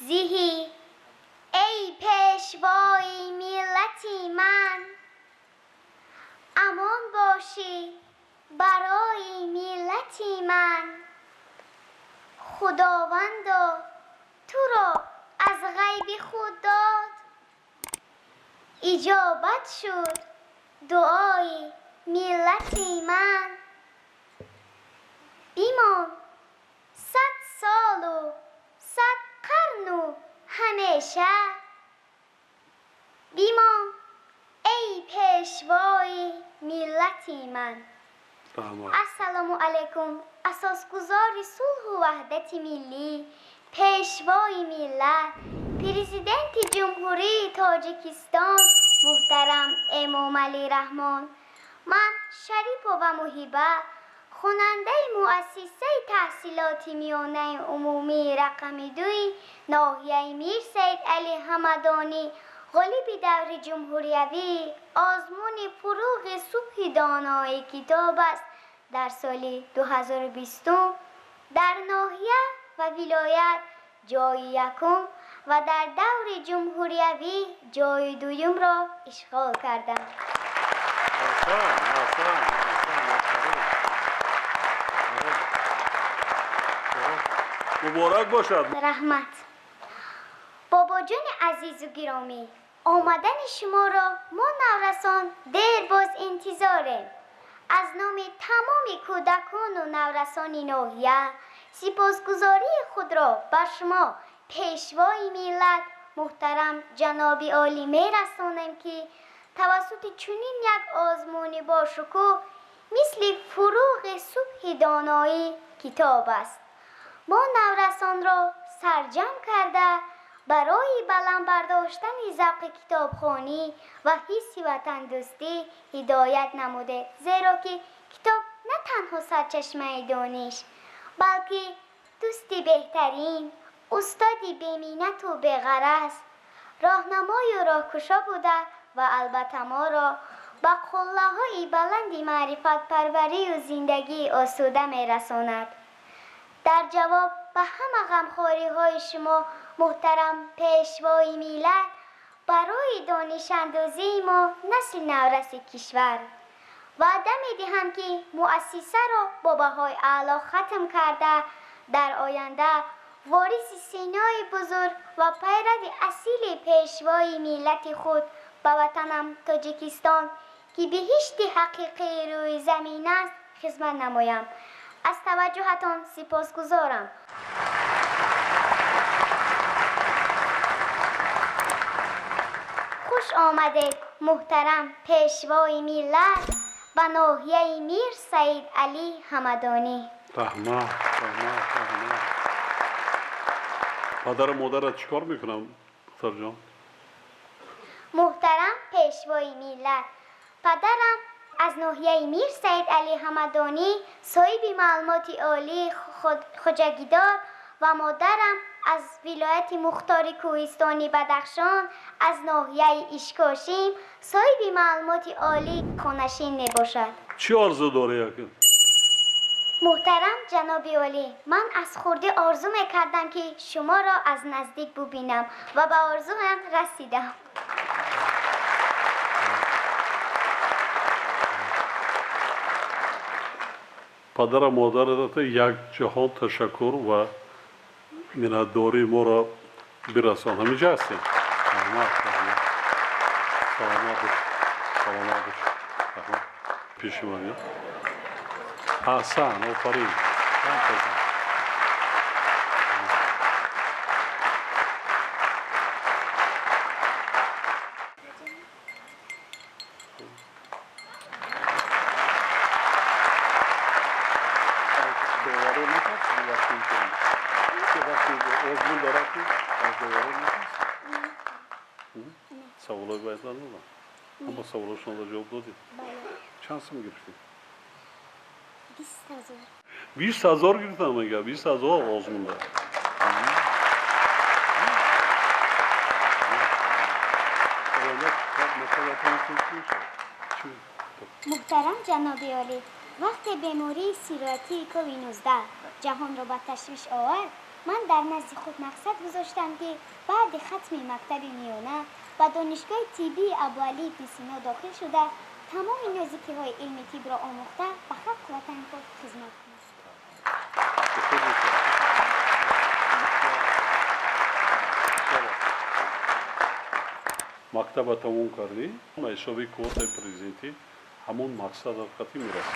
Зиҳӣ эй пешвои миллати ман, амон бошӣ барои миллати ман. Худовандо туро аз ғайби худ дод, иҷобат шуд дуои миллати ман. Бимон 100 солу 100 қарну ҳамеша, бимон эй пешвои миллати ман. Ассалому алайкум, асосгузори сулҳу ваҳдати миллӣ, пешвои миллат, президенти Ҷумҳурии Тоҷикистон муҳтарам Эмомалӣ Раҳмон. Ман Шарипова Муҳиба, хонандаи муассисаи таҳсилоти миёнаи умумии рақами 2 ноҳияи Мир Саид Али Ҳамадонӣ, ғолиби даври ҷумҳуриявии озмуни фуруғи субҳи донои китоб аст дар соли 2020 дар ноҳия ва вилоят ҷои якум ва дар даври ҷумҳуриявӣ ҷои дуюмро ишғол кардам. Муборак бошад. Раҳмат. Бобоҷони азизу гиромӣ, омадани шуморо мо наврасон дер боз интизорем. Аз номи тамоми кӯдакону наврасони ноҳия сипосгузории худро ба шумо, пешвои миллат муҳтарам ҷаноби олӣ мерасонем, ки тавассути чунин як озмуни бошукӯҳ мисли фуруғи субҳи доноӣ китоб аст, мо наврасонро сарҷамъ карда барои баланд бардоштани завқи китобхонӣ ва ҳисси ватандӯстӣ ҳидоят намудед. Зеро ки китоб на танҳо сарчашмаи дониш, балки дӯсти беҳтарин, устоди беминнату беғараз, роҳнамою роҳкушо буда ва албатта моро ба қуллаҳои баланди маърифатпарварию зиндагии осуда мерасонад. Дар ҷавоб ба ҳама ғамхориҳои шумо муҳтарам пешвои миллат, барои донишандозии мо насли навраси кишвар ваъда медиҳам, ки муассисаро бо баҳои аъло хатм карда, дар оянда вориси синои бузург ва пайрави асили пешвои миллати худ ба ватанам Тоҷикистон, ки биҳишти ҳақиқии рӯи замин аст, хизмат намоям. Аз таваҷҷӯҳатон сипосгузорам. Хуш омадед, муҳтарам пешвои миллат, ба ноҳияи Мир Саид Али Ҳамадонӣ. Раҳмат, раҳмат, раҳмат. Падару модарат чӣ кор мекунанд, духтарҷон? Муҳтарам пешвои миллат, падарам аз ноҳияи Мир Саид Али Ҳамадонӣ, соҳиби маълумоти олии хоҷагидор, ва модарам аз вилояти мухтори кӯҳистони Бадахшон, аз ноҳияи Ишкошим, соҳиби маълумоти олии хонашин мебошад. Чӣ орзу дорӣ акин? Муҳтарам ҷаноби олӣ, ман аз хурдӣ орзу мекардам, ки шуморо аз наздик бубинам ва ба орзуам расидам. Падару модарат як ҷаҳон ташаккур ва миннатдории моро бирасон. Ҳаминҷа ҳастем. Раҳмат, раҳмат. Саломат бош, саломат бош. Раҳмат. Пеши ман. Аҳсан, офарин. Саволҳои бояд надодам. Аммо саволҳошонро ҷавоб додед. Чанд сум гирифтед? 20 000. 20 000 гирифтам, мега 20 000 озмунда. Муҳтарам ҷаноби олӣ, вақте бемории сироятии ковид-19 ҷаҳонро ба ташвиш овард, Ман дар назди худ мақсад гузоштам, ки баъди хатми мактаби миёна ба Донишгоҳи тиббии Абуалӣ ибни Сино дохил шуда, тамоми нозикиҳои илми тибро омӯхта, ба халқу ватани худ хизмат кунам. Хуб мешавад. Мактаба тамом кардӣ, ба ҳисоби квотаи президентӣ ҳамон мақсадат қатъӣ мерасӣ.